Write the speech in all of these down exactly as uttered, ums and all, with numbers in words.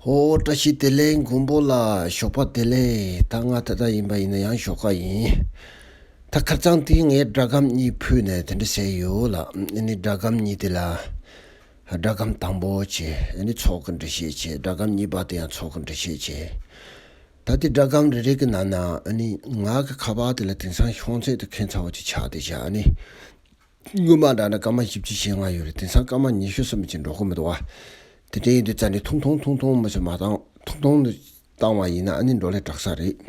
ཧོ། བཀྲ་ཤིས་བདེ་ལེགས། མགོན་པོ་ལགས་ཞོགས་པ་བདེ་ལེགས། ད་ང་ད་ལྟ་ཡིན་པ་ཡིན་ན་ཡང་ཞོགས་ཀ་ཡིན། ད་ཁ་རྩང་དེ་ངས་སྒྲ་སྒམ་གཉིས་ཕུལ་ནས་དེ་འདྲ་བྱས་ཡོད་ལ། ཨ་ནི་སྒྲ་སྒམ་གཉིས་དེ་ལ། སྒྲ་སྒམ་དང་པོ་བྱས། ཨ་ནི་ཚོགས་ཀྱི་འགྲེལ་བཤད་བྱས། སྒྲ་སྒམ་གཉིས་པ་དེ་ཡང་ཚོགས་ཀྱི་འགྲེལ་བཤད་བྱས། ད་དེ་སྒྲ་སྒམ་རེ་རེ་གི་ནང་ན་ཨ་ནི་ང་གི་ཁ་པར་དེ་ལ་དེང་སང་ཤོང་ཚད་དུ་ཁྱད་མཚར་བ་ཅིག་ཆགས་བསྡད་བཞག་ཨ་ནི། སྔོན་མ་འདྲ་ན་སྐར་མ་བཞི་བཅུ་ཞེ་ལྔ་ཡོད་རེད། དེང་སང་སྐར་མ་ཉི་ཤུ་ཙམ་ཅིག་འགྲོ་གི་མི་འདུག་བ། དེ་འདྲ་ཡིན་དུས་ཙང་ནས་ཐུང་ཐུང་ཐུང་ཐུང་མི་ཚེ་མ་བཏང་། ཐུང་ཐུང་དུ་བཏང་བ་ཡིན་ན་ཨ་ནི་འགྲོ་ལས་དྲག་ས་རེད།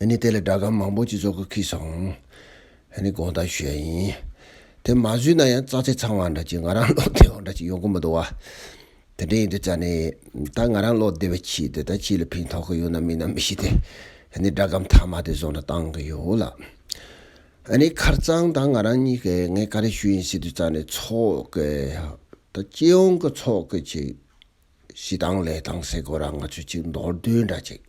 ཨ་ནི་དེ་ལ་སྒྲ་སྒམ་མང་པོ་ཅིག་བཟོ་དགོས་ཁེལ་སོང་། ཨ་ནི་དགོངས་དག་ཞུ་ཡ་ཡིན། དེ་མ་བཟོས་ན་ཡང་རྩ་ཚིག་ཚང་བ་འདྲ་ཅིག་ང་རང་ཀློག་བདེ་བ་འདྲ་ཅིག་ཡོང་གི་མི་འདུག་བ། དེ་འདྲ་ཡིན་དུས་ཙང་ནས་ད་ང་རང་ཀློག་བདེ་བའི་ཆེད་དུ། ད་ཁྱེད་ལ་ཕན་ཐོགས་ཀྱི་ཡོད་ན་མིན་ན་མི་ཤེས་ཏེ། ཨ་ནི་སྒྲ་སྒམ་མཐའ་མ་དེ་བཟོ་ནས་བཏང་གི་ཡོད་ལ། ཨ་ནི་ཁ་རྩང་ད་ང་རང་གཉིས་ཀས་ངས་ག་རེ་ཞུ་ཡིན་ཟེར་དུས་ཙང་ནས་ཚོགས་ཀྱི། ད་སྤྱི་ཡོངས་ཀྱི་ཚོགས་ཀྱི་ཅིག་ཞུ་སྟངས་ལས་སྟངས་ཟེར་དགོས་ར། ང་ཚོས་ཅིག་མདོར་བསྡུས་འདྲ་ཅིག་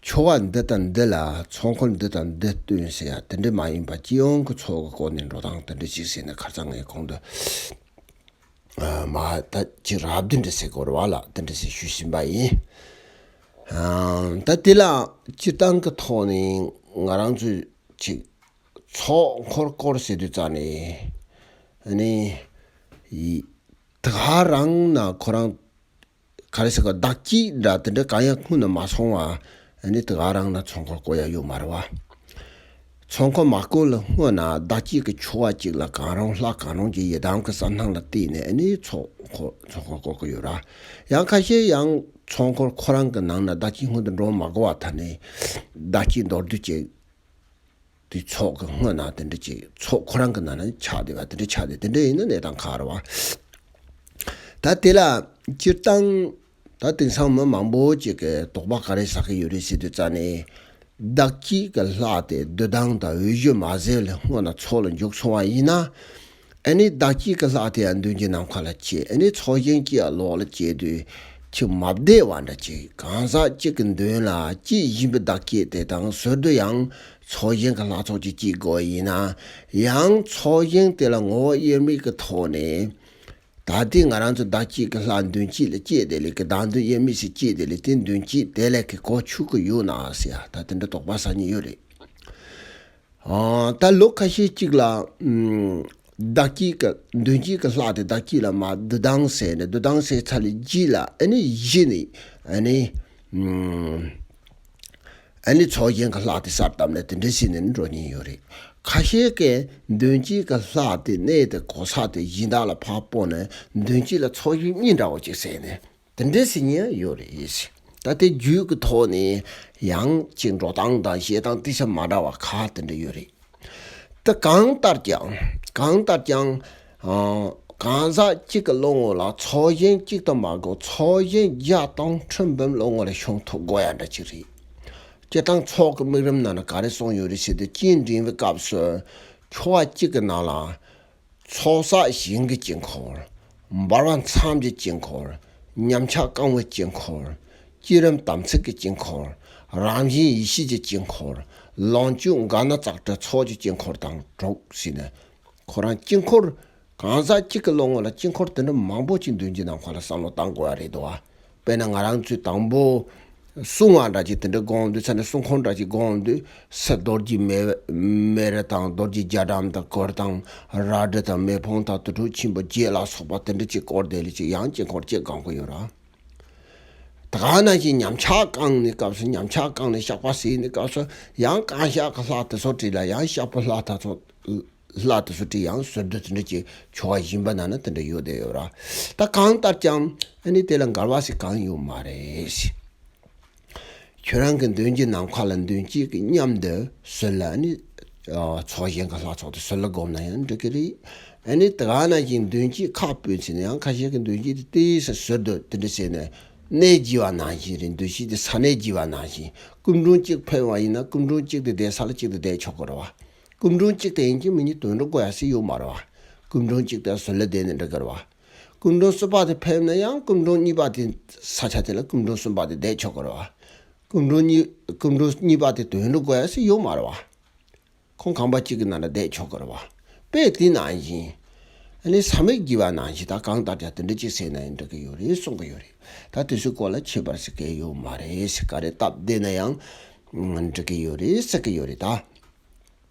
ཆོ་ག་འདི་དང་འདི་ལ་ཚོགས་འཁོར་འདི་དང་འདི་སྟོན་ཟེར་ཡ་དེ་འདྲ་མ་ཡིན་པ། སྤྱི་ཡོངས་ཀྱི་ཚོགས་ཀྱི་སྐོར་ནས་འགྲོ་སྟངས་དེ་འདྲ་ཅིག་ཟེར་ནས་ཁ་རྩང་ངས་གོང་དུ། ཨ། མ་ད་ཅིག་རབ་བདུན་འདྲ་ཟེར་དགོས་རེད་བ་ལ། དེ་འདྲ་ཟེར་ཞུ་བཞིན་པ་ཡིན། ཨ། ད་དེ་ལ་སྤྱིར་བཏང་གི་ཐོག་ནས་ང་རང་ཚོས་ཅིག་ཚོགས་འཁོར་སྐོར་ཟེར་དུས་ཙང་ནས་ཨ་ནི་ཡི་དེ་ག་རང་ན་ཁོ་རང་ག་རེ་ཟེར་ག། བདག་བསྐྱེད་འདྲ་དེ་འདྲ་གང་ཡང་སྔོན་ནས་མ་སོང་བ། ཨ་ནི་དེ་ག་རང་ན་ཚོགས་འཁོར་བསྐོར་ཡ་ཡོད་མ་རེད་བ། ཚོགས་འཁོར་མ་བསྐོར་ལ་སྔོན་ན་བདག་བསྐྱེད་ཀྱི་ཆོ་ག་གཅིག་ལ་གང་རུང་ལྷ་གང་རུང་གི་ཡི་དམ་གྱི་བསམ་སྣང་ལ་བརྟེན་ནས་ཨ་ནི་ཚོགས་འཁོར་ཚོགས་འཁོར་བསྐོར་གྱི་ཡོད་ར། ཡང་ཁ་ཤས་ཡང་ཚོགས་འཁོར་ཁོ་རང་གི་ནང་ན་བདག་བསྐྱེད་སྔོན་དུ་འགྲོ་མ་དགོས་པ་ཐ་ནས་བདག་བསྐྱེད་མདོར་བསྡུས་ཅིག་དེ་ཚོགས་ཀྱི་སྔོན་ན་དེ་འདྲ་ཅིག་ཚོགས་ཁོ་རང་གི་ནང་ན་ཆགས་བསྡད་པ་དེ་འདྲ་ཆགས་བསྡད། དེ་འདྲ་ཡིན་ན་གནས་སྟངས་ཁག་རེད་བ། ད་དེ་ལ་སྤྱིར་བཏང་ད་དེང་སང་མི་མང་པོ་ཅིག་གིས་དོགས་པ་ག་རེ་ཟ་གི་ཡོད་རེད་ཟེར་དུས་ཙང་ནས། བདག་བསྐྱེད་ཀྱི་ལྷ་དེ་བསྡུ་ལྡང་དང་འོས་གཞི་མ་ཟིན་ལས་སྔོན་ལ་ཚོགས་ལ་འཇུག་སོང་བ་ཡིན་ན། ཨ་ནི་བདག་བསྐྱེད་ཀྱི་ལྷ་དེ་ཡང་མདུན་གྱི་ནམ་མཁའ་ལ་བསྐྱེད། ཨ་ནི་ཚོགས་ཞིང་གཅིག་ཡང་ལོགས་ལ་བསྐྱེད་དུས་ཅིག་མ་བདེ་བ་འདྲ་ཅིག་གང་ཟག་གཅིག་གི་མདུན་ལ་བསྐྱེད་བཞིན་པའི་བདག་བསྐྱེད་དེ་དང་ཟུར་དུ་ཡང་ཚོགས་ཞིང་གི་ལྷ་ཚོགས་ཅིག་བསྐྱེད་དགོས་ཡིན་ན། ཡང་ཚོགས་ཞིང་དེ་ལ་ངོ་བོ་དབྱེར་མེད་ཀྱི་ཐོག་ནས། ད་ལྟའི་ང་རང་ཚོ་བདག་བསྐྱེད་ཀྱི་ལྷ་མདུན་བསྐྱེད་ལ་བསྐྱེད་དེ་ལས་ཀྱི། བདག་མདུན་དབྱེར་མེད་ཟེར་བསྐྱེད་དེ་ལས་དེ་མདུན་བསྐྱེད་དེ་ལས་ཀྱི་གོ་ཆོད་ཀྱི་ཡོད་ན་ཟེར་ཡ། ད་དེ་འདྲ་དོགས་པ་ཟ་མཁན་ཡོད་རེད། ཨ། ད་ལོ་ཁ་ཤས་ཅིག་ལ། ཨམ། བདག་བསྐྱེད་ཀྱི་མདུན་བསྐྱེད་ཀྱི་ལྷ་དེ་བདག་བསྐྱེད་ལ་མར་བསྡུ་ལྡང་ཟེར་ནས། བསྡུ་ལྡང་ཟེར་ཚར་ལས་རྗེས་ལ་ཨ་ནི་གཞི་ནས་ཨ་ནི། ཨམ། ཨ་ནི་ཚོགས་ཞིང་གི་ལྷ་དེ་གསར་བཏབ་ནས་དེ་འདྲ་བྱས་ནས་འགྲོ་མཁན་ཡོད་རེད། ཁ་ཤས་ཀྱིས་མདུན་བསྐྱེད་ཀྱི་ལྷ་དེ་གནས་དེ་གོ་ས་དེ་གཞན་དག་ལ་ཕར་སྤོ་ནས་མདུན་བསྐྱེད་ལ་ཚོགས་ཞིང་གཉིས་འདྲ་བོ་ཅིག་ཟེར་ནས། དེ་འདྲ་ཟེར་མཁན་ཡང་ཡོད་རེད། ད་དེ་རྒྱུད་ཀྱི་ཐོག་ནས་ཡང་ཅིག་འགྲོ་སྟངས་དང་བཤད་སྟངས་དེ་ཚོ་མ་འདྲ་བ་ཁག་དེ་འདྲ་ཡོད་རེད། ད་གང་ལྟར་ཀྱང་། གང་ལྟར་ཀྱང་། ཨ། གང་ཟག་གཅིག་གི་བློ་ངོ་ལ་ཚོགས་ཞིང་གཅིག་ཏུ་མ་དགོས། ཚོགས་ཞིང་བརྒྱ་སྟོང་ཁྲི་འབུམ་བློ་ངོ་ལ་ཤོང་ཐུབ་དགོས་ཡ་འདྲ་ཅིག་རེད། སྤྱིར་བཏང་ཚོགས་ཀྱི་དམིགས་རིམ་ནང་ན་ག་རེ་གསུངས་ཡོད་རེད་ཟེར་དུས། སྤྱན་འདྲེན་པའི་སྐབས་སུ་ཆོ་ག་གཅིག་གི་ནང་ལ། ཚོགས་བསགས་ཞིང་གི་དཀྱིལ་འཁོར། འབར་བ་མཚམས་ཀྱི་དཀྱིལ་འཁོར། ཉམས་ཆག་བསྐང་བའི་དཀྱིལ་འཁོར། བསྐྱེད་རིམ་དམ་ཚིག་གི་དཀྱིལ་འཁོར། རང་བཞིན་ཡེ་ཤེས་ཀྱི་དཀྱིལ་འཁོར། ལོངས་སྤྱོད་ག་ན་ཙཀ་ཏྲ་ཚོགས་ཀྱི་དཀྱིལ་འཁོར་དང་དྲུག་ཟེར་ནས། ཁོ་རང་དཀྱིལ་འཁོར། གང་ཟག་གཅིག་གི་བློ་ངོ་ལ་དཀྱིལ་འཁོར་དེ་འདྲ་མང་པོ་ཅིག་མདུན་གྱི་ནམ་མཁའ་ལ་བསམ་བློ་བཏང་དགོས་ཡ་རེད་འདུག་བ། དཔེར་ན་ང་རང་ཚོས་དང་པོ་སྲུང་བ་འདྲ་ཅིག་དེ་འདྲ་སྒོམ་དུས། ཚ་ནས་སྲུང་འཁོར་འདྲ་ཅིག་སྒོམ་དུས། སི་རྡོ་རྗེ་མེ་མེ་རི་དང་། རྡོ་རྗེ་རྒྱ་གྲམ་དང་། གུར་དང་། རལ་གྲི་དང་། མེ་ཕུང་དང་། དུར་ཁྲོད་ཆེན་པོ་བརྒྱད་ལ་སོགས་པ་དེ་འདྲ་ཅིག་བསྐོར་དེ་ལས་ཅིག་ཡང་དཀྱིལ་འཁོར་གཅིག་སྒོམ་གི་ཡོད་ར། ད་ག་ནང་བཞིན་ཉམས་ཆག་བསྐང་ནས་སྐབས་སུ། ཉམས་ཆག་བསྐང་ནས་བཤགས་པ་ཟེར་ནས་སྐབས་སུ་ཡང་བསྐང་བཤགས་ཀྱི་ལྷ་དེ་ཚོ་བྲིས་ལ། ཡང་བཤགས་པའི་ལྷ་དེ་ཚོ། ལྷ་དེ་ཚོ་བྲིས། ཡང་ཟུར་དུ་དེ་འདྲ་ཅིག་ཆོ་ག་སྦྱིན་པ་ནང་ན་དེ་འདྲ་ཡོད་དེ་ཡོད་ར། ད་གང་ལྟར་ཀྱང་ཨ་ནི་དེ་ལ་འགལ་བ་ཞིག་གང་ཡོད་མ་རེད། ཁྱོད་རང་གི་མདུན་གྱི་ནམ་མཁའ་ལ་མདུན་བསྐྱེད་ཀྱི་མཉམ་དུ་ཟུར་ལ་ཨ་ནི། ཨ། ཚོགས་ཞིང་གི་ལྷ་ཚོགས་དེ་ཟུར་ལ་བསྒོམས་ན་ཡང་འགྲིག་གི་རེད། ཨ་ནི་དེ་ག་ནང་བཞིན་མདུན་བསྐྱེད་ཁག་སྤོས་ཟེར་ནས། ཡང་ཁ་ཤས་ཀྱིས་མདུན་བསྐྱེད་དེ་ཏོག་ཙམ་ཟུར་དུ་དེ་འདྲ་བྱས་ནས། གནས་བརྗེ་བ་ནང་བཞིན་རེད། མདུན་བསྐྱེད་དེ་ས་གནས་བརྗེ་བ་ནང་བཞིན། སྐུ་མགྲོན་གཅིག་ཕེབས་པ་ཡིན་ན་སྐུ་མགྲོན་གཅིག་དེ་བསྡད་ས་ལ་གཅིག་དེ་བསྡད་ཆོག་གི་རེད་བ། སྐུ་མགྲོན་གཅིག་དེ་ཡིན་གཅིག་མིན་གཅིག་དོན་འགྲུབ་དགོས་ཡ་ཞིག་ཡོད་མ་རེད་བ། སྐུ་མགྲོན་གཅིག་དེ་ཟུར་ལ་བསྡད་ནས་འགྲིག་གི་རེད་བ། སྐུ་མགྲོན་གསུམ་པ་དེ་ཕེབས་ན་ཡང་སྐུ་མགྲོན་གཉིས་པ་དེ་ས་ཆ་དེ་ལ་སྐུ་མགྲོན་གསུམ་པ་དེ་བསྡད་ཆོག་གི་རེད་བ། སྐུ་མགྲོན་གཉིས། སྐུ་མགྲོན་གཉིས་པ་དེ་དོན་འགྲུབ་དགོས་ཡ་ཞིག་ཡོད་མ་རེད་བ། ཁོང་ཁང་པ་གཅིག་གི་ནང་ལ་བསྡད་ཆོག་གི་རེད་བ། དཔེ་དེ་ནང་བཞིན། ཨ་ནི་ས་མིག་བརྒྱུས་པ་ནང་བཞིན་ད་གང་ལྟར་ཀྱང་དེ་འདྲ་ཅིག་ཟེར་ན་ཡང་འགྲིག་གི་ཡོད་རེད་གསུང་གི་ཡོད་རེད། ད་དེ་ཚོའི་སྐོར་ལ་ཁྱད་པར་ཟེར་གི་ཡོད་མ་རེད་ཟེར། ག་རེ་སྟབས་བདེ་ན་ཡང་འགྲིག་གི་ཡོད་རེད་ཟེར་གི་ཡོད་རེད་ད།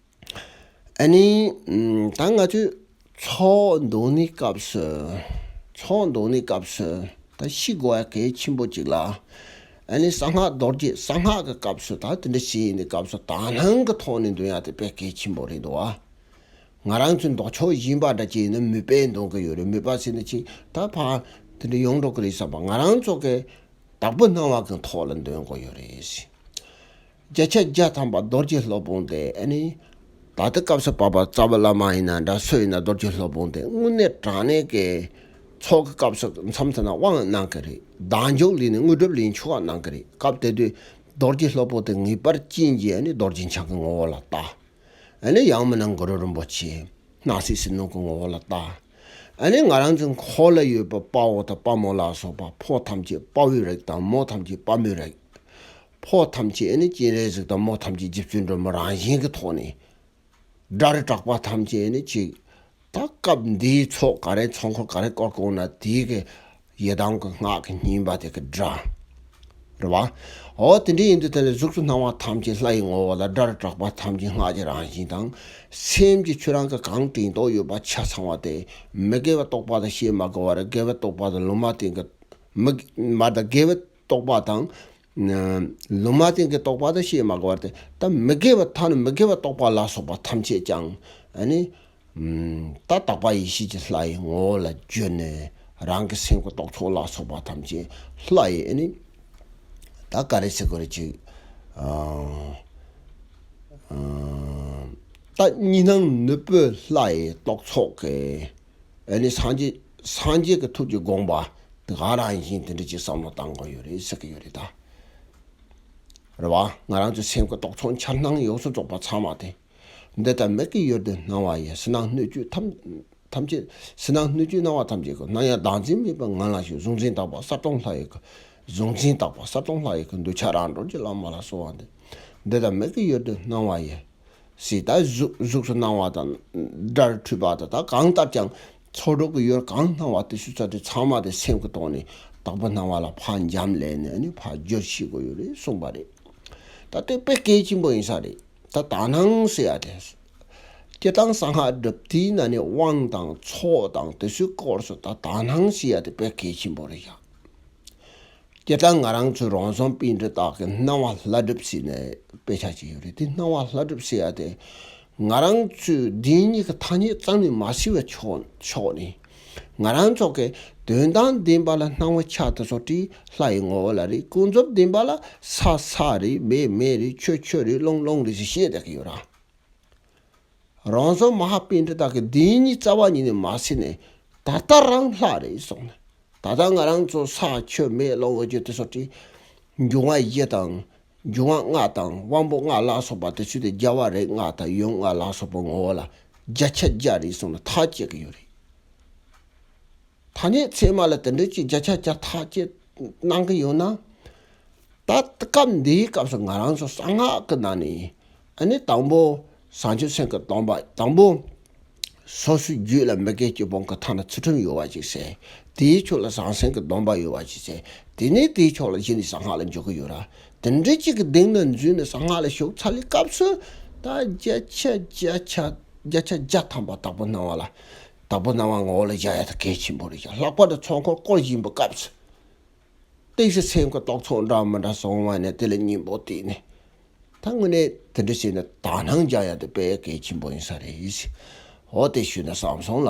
ཨ་ནི་ད་ང་ཚོས་ཚོགས་འདུ་ནི་སྐབས་སུ། ཚོགས་འདུ་ནི་སྐབས་སུ་ད་ཤེས་དགོས་ཡ་གལ་ཆེན་པོ་གཅིག་ལ། ཨ་ནི་གསང་སྔགས་རྡོ་རྗེ་གསང་སྔགས་ཀྱི་སྐབས་སུ་ད་དེ་འདྲ་ཞིག་ཡིན་ནི་སྐབས་སུ་དག་སྣང་གི་ཐོག་ནས་འདོན་ཡ་དེ་དཔེ་གལ་ཆེན་པོ་རེད་འདུག་ཨ། ང་རང་ཚོའི་མདོ་ཕྱོགས་ཡིན་པ་འདྲ་ཅིག་ཡིན་ན་མོས་པས་འདོན་གི་ཡོད་རེད། མོས་པ་ཟེར་ན་ཅིག་ད་ཕར་དེ་འདྲ་ཡོང་འགྲོ་གི་རེད་བསམ་པ། ང་རང་ཚོ་གི་དག་པའི་སྣང་བ་གི་ཐོག་ལ་འདོན་དགོས་ཡོད་རེད། བརྒྱ་ཆ་བརྒྱ་ཐམ་པ་རྡོ་རྗེ་སློབ་དཔོན་དེ་ཨ་ནི་ད་ལྟ་སྐབས་སུ་བབ་པ་རྩ་བའི་བླ་མ་ཡིན་ན་འདྲ་སུ་ཡིན་ན་རྡོ་རྗེ་སློབ་དཔོན་དེ་དངོས་གནས་དྲང་གནས་ཀྱི་ཚོགས་ཀྱི་སྐབས་སུ་མཚམས་མཚམས་ན་དབང་གནང་གི་རེད། བདག་འཇུག་ལས་ནི་དངོས་གྲུབ་ལེན་ཆོག་གནང་གི་རེད། སྐབས་དེ་དུས་རྡོ་རྗེ་སློབ་དཔོན་དེ་ངེས་པར་ཅན་གྱི་ཨ་ནི་རྡོ་རྗེ་འཆང་གི་ངོ་བོ་ལ་བལྟ། ཨ་ནི་ཡང་མིན་ན་གུ་རུ་རིན་པོ་ཆེ། སྣང་སྲིད་ཟིལ་གནོན་གྱི་ངོ་བོ་ལ་བལྟ། ཨ་ནི་ང་རང་ཚོའི་འཁོར་ལ་ཡོད་པའི་དཔའ་བོ་དང་དཔའ་མོ་ལ་སོགས་པ། ཕོ་ཐམས་ཅད་དཔའ་བོའི་རིགས་དང་མོ་ཐམས་ཅད་དཔའ་མོའི་རིགས། ཕོ་ཐམས་ཅད་ཨ་ནི་སྤྱན་རས་གཟིགས་དང་མོ་ཐམས་ཅད་རྗེ་བཙུན་སྒྲོལ་མ་རང་བཞིན་གྱི་ཐོག་ནས། སྒྲ་རི་གྲགས་པ་ཐམས་ཅད་ཨ་ནི་གཅིག་ད་སྐབས་འདིའི་ཚོགས་ག་རེ་ཚོགས་འཁོར་ག་རེ་བསྐོར་དགོས་ན་དེའི་གི་ཡི་དམ་གྱི་སྔགས་ཀྱི་བསྙེན་པ་དེ་གི་སྒྲ་རེད་བ། འོ་དེ་འདྲ་ཡིན་དུས་དེ་ལ་གཟུགས་སུ་སྣང་བ་ཐམས་ཅད་ལྷ་ཡི་ངོ་བོ་ལ། སྒྲ་རི་གྲགས་པ་ཐམས་ཅད་སྔགས་ཀྱི་རང་བཞིན་དང་། སེམས་ཀྱི་ཆོས་རང་གི་གང་དྲན་རྟོག་ཡོད་པ་ཆ་ཚང་བ་དེ། མི་དགེ་བའི་རྟོག་པ་དང་བཤད་མ་དགོས་པ་རེད། དགེ་བའི་རྟོག་པ་དང་ལུང་མ་བསྟན་གྱི་མི་མ་དང་དགེ་བའི་རྟོག་པ་དང་། ལུང་མ་བསྟན་གྱི་རྟོག་པ་དང་བཤད་མ་དགོས་པ་དེ། ད་མི་དགེ་བ་ཐ་ན་མི་དགེ་བའི་རྟོག་པ་ལ་སོགས་པ་ཐམས་ཅད་ཀྱང་ཨ་ནི། ད་དག་པ་ཡེ་ཤེས་ཀྱི་ལྷ་ཡི་ངོ་བོ་ལ་བསྒྱུར་ནས། རང་གི་སེམས་ཀྱི་རྟོག་ཚོགས་ལ་སོགས་པ་ཐམས་ཅད་ལྷ་ཡི་ཨ་ནི། ད་ག་རེ་ཟེར་དགོས་རེད་ཅིག་ཨ་ཨ་ད་གཉིས་སྣང་ནུབ་པའི་ལྷ་ཡི་རྟོག་ཚོགས་ཀྱི་ཨ་ནི་སངས་རྒྱས་སངས་རྒྱས་ཀྱི་ཐུགས་ཀྱི་དགོངས་པ་དེ་ག་རང་བཞིན་དེ་འདྲ་ཅིག་བསམ་བློ་བཏང་དགོས་ཡོད་རེད་ཟེར་གྱི་ཡོད་རེད་ད། རེད་བ། ང་རང་ཚོའི་སེམས་ཀྱི་རྟོག་ཚོགས་འཆར་སྣང་ཡོངས་སུ་རྫོགས་པ་ཚང་མ་དེ། འདི་ལྟར་མིག་གི་ཡུལ་དུ་སྣང་བ་ཡི། ཕྱི་ནང་སྣོད་བཅུད་ཐམས་ཐམས་ཅད། ཕྱི་ནང་སྣོད་བཅུད་སྣང་བ་ཐམས་ཅད་ཀྱི། སྣང་ཡང་བདག་འཛིན་མེད་པའི་ངང་ལ་བཞུགས། གཟུང་འཛིན་དག་པ་གསལ་སྟོང་ལྷ་ཡི་སྐུ། གཟུང་འཛིན་དག་པ་གསལ་སྟོང་ལྷ་ཡི་སྐུ། འདོད་ཆགས་རང་གྲོལ་གྱི་བླ་མ་ལ་གསོལ་བ་འདེབས། འདི་ལྟར་མིག་གི་ཡུལ་དུ་སྣང་བ་ཡི། ཞེས་ད་གཟུགས་གཟུགས་སུ་སྣང་བ་དང་སྒྲར་འཁྲུལ་པ་དང་། ད་གང་ལྟར་ཀྱང་ཚོགས་དྲུག་གི་ཡུལ་གང་སྣང་བ་དེ་ཚོ་ཚང་མ་དེ་སེམས་ཀྱི་ཐོག་ནས་དག་པའི་སྣང་བ་ལ་ཕར་འབྱམས་ལས་ནས་ནི་ཕར་བསྒྱུར་ཤེས་དགོས་ཡོད་རེད་གསུངས་པ་རེད། ད་དེ་དཔེ་གལ་ཆེན་པོ་ཡིན་ས་རེད། ད་དག་སྣང་ཟེར་ཡ་དེ། སྤྱིར་བཏང་གསང་སྔགས་སྒྲུབ་དུས་ན་ནི་དབང་དང་ཚོགས་དང་དེ་ཚོའི་སྐོར་སུ་ད་དག་སྣང་ཟེར་ཡ་དེ་དཔེ་གལ་ཆེན་པོ་རེད་ཡ། སྤྱིར་བཏང་ང་རང་ཚོའི་རང་བྱུང་པཎྜི་ཏ་གི་སྣང་བ་ལྷ་སྒྲུབ་ཟེར་ནས་དཔེ་ཆ་ཅིག་ཡོད་རེད། དེ་སྣང་བ་ལྷ་སྒྲུབ་ཟེར་ཡ་དེ་ང་རང་ཚོའི་བདེན་གཉིས་ཀྱི་ཐ་སྙད་རྩ་ནས་མ་ཤེས་པའི་ཕྱོགས་ཕྱོགས་ནས། ང་རང་ཚོ་གི་དོན་དམ་བདེན་པ་ལ་སྣང་བའི་ཆ་དེ་ཚོ་དེ་ལྷ་ཡི་ངོ་བོ་ལ་རེད། ཀུན་རྫོབ་བདེན་པ་ལ་ས་ས་རེད། མེ་མེ་རེད། ཆོས་ཆོས་རེད། རླུང་རླུང་རེད་ཟེར་བཤད་བསྡད་ཀྱི་ཡོད་ར། རང་བྱུང་མ་ཧཱ་པཎྜི་ཏ་གི་བདེན་གཉིས་རྩ་བ་ཉིད་ནས་མ་ཤེས་ནས་ད་ལྟ་རང་ལྷ་རེད་གསུངས་ནས། ད་ལྟ་ང་རང་ཚོ་ས་ཆུ་མེ་རླུང་འོད་ཀྱི་དེ་ཚོ་དེ་འབྱུང་བ་བཞི་དང་། འབྱུང་བ་ལྔ་དང་དབང་པོ་ལྔ་ལ་སོགས་པ་དེ་ཚོ་དེ་རྒྱལ་བ་རིགས་ལྔ་དང་ཡུམ་ལྔ་ལ་སོགས་པ་ངོ་བོ་ལ་བརྒྱ་ཆ་བརྒྱ་རེད་གསུངས་ནས་ཐག་བཅད་ཀྱི་ཡོད་རེད། ཐ་སྙད་ཚད་མ་ལ་དེ་འདྲ་ཅིག་བརྒྱ་ཆ་བརྒྱ་ཐག་བཅད་གནང་གི་ཡོད་ན། ད་སྐབས་འདིའི་སྐབས་སུ་ང་རང་ཚོ་གསང་སྔགས་ཀྱི་ནང་ནས་ཨ་ནི་དང་པོ་བྱང་ཆུབ་སེམས་ཀྱི་སྡོམ་པ། དང་པོ་སོ་སོའི་རྒྱུད་ལ་མི་དགེ་བཅུ་སྤོང་གི་ཐ་ན་ཚུལ་ཁྲིམས་ཡོད་པ་ཅིག་བྱས། དེའི་ཕྱོགས་ལ་བྱང་སེམས་ཀྱི་སྡོམ་པ་ཡོད་པ་ཅིག་བྱས། དེ་ནས་དེའི་ཕྱོགས་ལ་གཞི་ནས་གསང་སྔགས་ལ་འཇུག་གི་ཡོད་ར། དེ་འདྲ་ཅིག་གི་སྡིངས་ནས་འཛུལ་ནས་གསང་སྔགས་ལ་ཞུགས་ཚར་བའི་སྐབས་སུ་ད་བརྒྱ་ཆ་བརྒྱ་ཆ་བརྒྱ་ཆ་བརྒྱ་ཐམ་པ་དག་པའི་སྣང་བ་ལ། དག་པའི་སྣང་བ་ངོ་བོ་ལ་བཞག་ཡ་དེ་གལ་ཆེན་པོ་རེད་ཀྱང་། ལྷག་པར་དུ་ཚོགས་འཁོར་བསྐོར་བཞིན་པའི་སྐབས་སུ། ཏོག་ཙམ་སེམས་ཀྱི་རྟོག་ཚོགས་འདྲ་མི་འདྲ་བྱུང་བ་ནས་དེ་ལ་གཉེན་པོ་བསྟེན་ནས། ད་དངོས་གནས་དེ་འདྲ་བྱས་ནས་དག་སྣང་རྒྱག་ཡ་དེ་དཔེ་གལ་ཆེན་པོ་ཡིན་ས་རེད། འོ་དེ་ཞུས་ན་བསམ་སོང་ལ།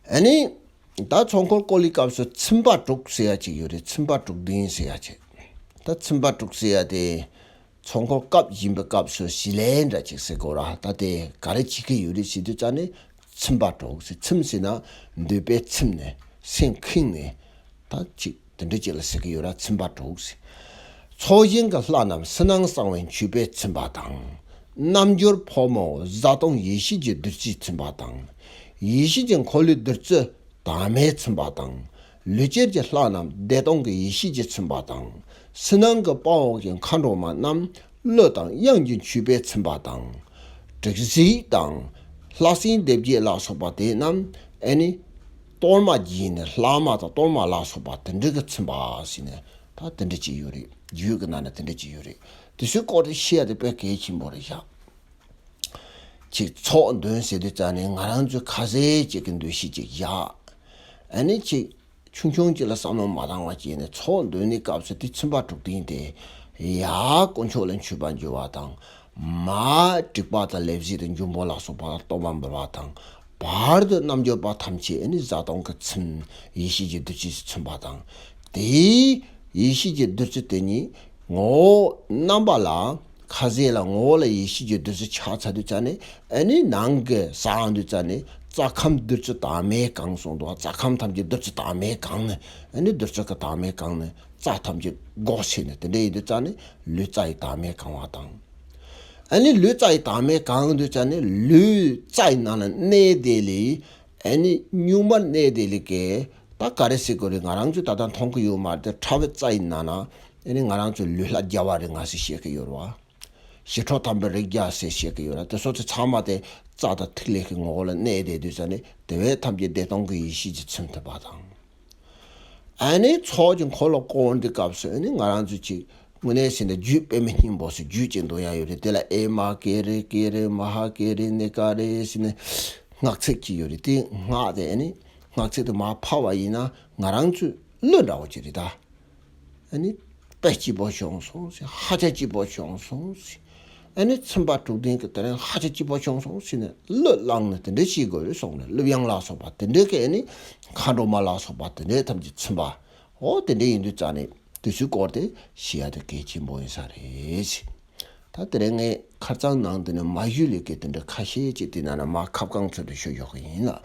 ཨ་ནི། ད་ཚོགས་འཁོར་བསྐོར་བའི་སྐབས་སུ་ཚིམ་པ་དྲུག་ཟེར་ཡ་ཅིག་ཡོད་རེད། ཚིམ་པ་དྲུག་ལྡན་ཟེར་ཡ་ཅིག་ད་ཚིམ་པ་དྲུག་ཟེར་ཡ་དེ། ཚོགས་འཁོར་བསྐོར་བཞིན་པའི་སྐབས་སུ་བྱེད་ལས་འདྲ་ཅིག་ཟེར་དགོས་ར། ད་དེ་ག་རེ་བྱེད་ཀྱི་ཡོད་རེད་ཟེར་དུས་ཙ་ནས་ཚིམ་པ་དྲུག་ཟེར། ཚིམ་ཟེར་ན་འདོད་པས་ཚིམ་ནས་སེམས་ཁེངས་ནས་ད་ཅིག་དེ་འདྲ་ཅིག་ལ་ཟེར་གྱི་ཡོད་ར། ཚིམ་པ་དྲུག་ཟེར། ཚོགས་ཞིང་གི་ལྷ་རྣམས་ཕྱི་ནང་གསང་བའི་མཆོད་པས་ཚིམ་པ་དང་། རྣལ་འབྱོར་ཕོ་མོ་བཟའ་བཏུང་ཡེ་ཤེས་ཀྱི་བདུད་རྩིས་ཚིམ་པ་དང་། ཡེ་ཤེས་ཀྱི་འཁོར་ལོའི་བདུད་རྩི་དྭངས་མས་ཚིམ་པ་དང་། ལུས་ཅན་གྱི་ལྷ་རྣམས་བདེ་སྟོང་གི་ཡེ་ཤེས་ཀྱིས་ཚིམ་པ་དང་། ཕྱི་ནང་གི་དཔའ་བོ་གི་མཁའ་འགྲོ་མ་རྣམས་གླུ་དང་དབྱངས་ཀྱི་མཆོད་པས་ཚིམ་པ་དང་། དྲི་ཟའི་དང་ ལྷ་སྲིན་སྡེ་བརྒྱད་ལ་སོགས་པ་དེ་རྣམས་ཨ་ནི་གཏོར་མ་བགྱིས་ནས་ལྷག་མ་དང་གཏོར་མ་ལ་སོགས་པ་དེ་འདྲ་གིས་ཚིམ་པ་ཟེར་ནས་ད་དེ་འདྲ་ཅིག་ཡོད་རེད། རྒྱུད་ཀྱི་ནང་ན་དེ་འདྲ་ཅིག་ཡོད་རེད། དེ་ཚོའི་སྐོར་དེ་ཤེས་ཡ་དེ་དཔེ་གལ་ཆེན་པོ་རེད་བཞག་ཅིག་ཚོགས་འདོན་ཟེར་དུས་ཙང་ནས་ང་རང་ཚོའི་ཁ་ཟས་ཅིག་གི་འདུ་ཤེས་ཅིག་བཞག་ཨ་ནི་ཅིག་ཆུང་ཆུང་ཅིག་ལ་བསམ་བློ་མ་བཏང་བ་བྱས་ནས་ཚོགས་འདོན་ནས་སྐབས་སུ་དེ་ཚིམ་པ་དྲུག་ལྡན་དེ་ཡར་དཀོན་མཆོག་ལ་མཆོད་པ་འབུལ་བ་དང་། མར་དྲེགས་པ་དང་ལས་བྱེད་དང་འབྱུང་པོ་ལ་སོགས་པར་གཏོར་མ་འབུལ་བ་དང་། བར་དུ་རྣལ་འབྱོར་པ་ཐམས་ཅད་ནི་བཟའ་བཏུང་གི་ཚིམ། ཡེ་ཤེས་ཀྱི་བདུད་རྩི་ཚིམ་པ་དང་། དེའི་ཡེ་ཤེས་ཀྱི་བདུད་རྩི་དེ་ཉིད་ངོ་བོ་རྣམ་པ་ལ། ཁ་ཟས་ལ་ངོ་བོ་ལ་ཡེ་ཤེས་ཀྱི་བདུད་རྩི་ཆགས་ཚར་དུས་ཙང་ནས་ཨ་ནི་ནང་གི་ཟ་འོང་དུས་ཙང་ནས་རྩ་ཁམས་བདུད་རྩི་དྭངས་མས་གང་གསུངས་འདུག་རྩ་ཁམས་ཐམས་ཅད་བདུད་རྩི་དྭངས་མས་གང་ནས་ཨ་ནི་བདུད་རྩི་གི་དྭངས་མས་གང་ནས་རྩ་ཐམས་ཅད་སྒོ་ཕྱེ་ནས་དེ་འདྲ་ཡིན་དུས་ཙང་ནས་ལུས་རྩ་ཡི་དྭངས་མས་གང་བ་དང་། ཨ་ནི་ལུས་རྩ་ཡི་དྭངས་མས་གང་དུས་ཙང་ནས་ལུས་རྩ་ཡི་ནང་ལ་གནས་དེ་ལས་ཨ་ནི་གཉུག་མར་གནས་དེ་ལས་ཀྱི་ད་ག་རེ་ཟེར་དགོས་རེད། ང་རང་ཚོས་ད་ལྟ་མཐོང་གི་ཡོད་མ་རེད་དེ། ཕྲ་བའི་རྩ་ཡི་ནང་ན་ཨ་ནི་ང་རང་ཚོའི་ལུས་ལྷ་རྒྱལ་བ་རིགས་ལྔ་ཟེར་བཤད་ཀྱི་ཡོད་རེད་བ། ཞི་ཁྲོ་དམ་པའི་རིགས་བརྒྱ་ཟེར་བཤད་ཀྱི་ཡོད་རེད། དེ་ཚོ་དེ་ཚང་མ་དེ་རྩ་དང་ཐིག་ལེ་གི་ངོ་བོ་ལ་གནས་བསྡད་དུས་ཙང་ནས་དེ་བས་ཐམས་ཅད་བདེ་སྟོང་གི་ཡེ་ཤེས་ཀྱིས་ཚིམ་ཐུབ་པ་དང་། ཨ་ནི་ཚོགས་ཀྱི་འཁོར་ལོ་བསྐོར་འདི་སྐབས་སུ་ཨ་ནི་ང་རང་ཚོ་ཅིག་དངོས་གནས་ཟེར་ན་རྒྱུད་པདྨའི་སྙིང་པོ་ཟེར་རྒྱུད་ཅིག་འདོན་ཡ་ཡོད་རེད། དེ་ལ་ཨེ་མ་ཀེ་རེ་ཀེ་རེ་མ་ཧཱ་ཀེ་རེ་ནེ་ཀ་རེ་ཟེར་ནས་སྔགས་ཚིག་ཅིག་ཡོད་རེད། དེ་སྔགས་དེ་ཨ་ནི་སྔགས་ཚིག་དེ་མར་ཕབ་པ་ཡིན་ན་ང་རང་ཚོའི་བློ་འདྲ་བོ་ཅིག་རེད་ད། ཨ་ནི་དཔེ་སྐྱིད་པོ་བྱུང་སོང་ཟེར། ཧ་ཅང་སྐྱིད་པོ་བྱུང་སོང་ཟེར། ཨ་ནི་ཚིམ་པ་དྲུག་ལྡན་གྱི་དེ་རིང་ཧ་ཅང་སྐྱིད་པོ་བྱུང་སོང་ཟེར་ནས་གླུ་བླངས་ནས་དེ་འདྲ་བྱེད་དགོས་རེད་གསུངས་ནས། གླུ་དབྱངས་ལ་སོགས་པ་དེ་འདྲའི་གི་ཨ་ནི་མཁའ་འགྲོ་མ་ལ་སོགས་པ་དེ་འདྲའི་ཐམས་ཅད་ཚིམ་པ། འོ་དེ་འདྲ་ཡིན་དུས་ཙང་ནས་དེ་ཚོའི་སྐོར་དེ་ཤེས་ཡ་དེ་གལ་ཆེན་པོ་ཡིན་ས་རེད་ཟེར། ད་དེ་རིང་ངས་ཁ་རྩང་ནང་དེ་ནས་མ་ཞུས་ལས་ཀའི་དེ་འདྲ་ཁ་ཤས་ཅིག་དེ་ནང་ན་མ་ཁ་བསྐང་ཚུལ་དུ་ཞུ་ཡོད་གི་ཡིན་ལ།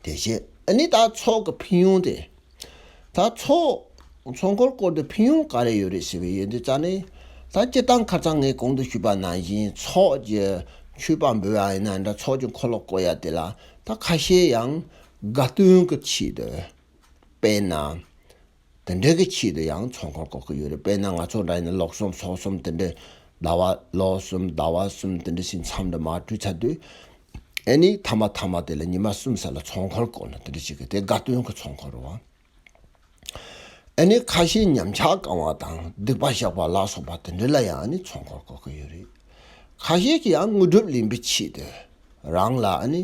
དེ་བཞིན་ཨ་ནི་ད་ཚོགས་ཀྱི་ཕན་ཡོན་དེ། ད་ཚོགས། ཚོགས་འཁོར་བསྐོར་དུས་ཕན་ཡོན་ག་རེ་ཡོད་རེད་ཟེར་བའི་ཡོད་དུས་ཙང་ནས། ད་སྤྱིར་བཏང་ཁ་སང་ངས་གོང་དུ་ཞུས་པ་ནང་བཞིན་ཚོགས་ཀྱི་མཆོད་པ་འབུལ་བ་ཡིན་ན་འདྲ། ཚོགས་ཀྱི་འཁོར་ལོ་བསྐོར་ཡ་དེ་ལ་ད་ཁ་ཤས་ཡང་དགའ་སྟོན་གྱི་ཆེད་དུ། དཔེར་ན། དེ་འདྲ་གི་ཆེད་དུ་ཡང་ཚོགས་འཁོར་བསྐོར་གྱི་ཡོད་རེད། དཔེར་ན་ང་ཚོ་འདྲ་ཡིན་ན་ལོ་གསུམ་ཚོགས་གསུམ་དེ་འདྲ། ཟླ་བ་ལོ་གསུམ་ཟླ་བ་གསུམ་དེ་འདྲ་ཞིག་མཚམས་འདྲ་མར་གྲོལ་ཚར་དུས། ཨ་ནི་ཐ་མ་ཐ་མ་དེ་ལ་ཉི་མ་གསུམ་ཙམ་ལ་ཚོགས་འཁོར་བསྐོར་ན་དེ་འདྲ་ཞིག་གི་དེ་དགའ་སྟོན་གྱི་ཚོགས་འཁོར་རེད་བ། ཨ་ནི་ཁ་ཤས་ཉམས་ཆག་བསྐང་བ་དང་སྡིག་པ་བཤགས་པ་ལ་སོགས་པ་དེ་འདྲ་ལ་ཡང་ཨ་ནི་ཚོགས་འཁོར་བསྐོར་གྱི་ཡོད་རེད། ཁ་ཤས་ཀྱིས་ཡང་དངོས་གྲུབ་ལེན་པའི་ཆེད་དུ། རང་ལ་ཨ་ནི་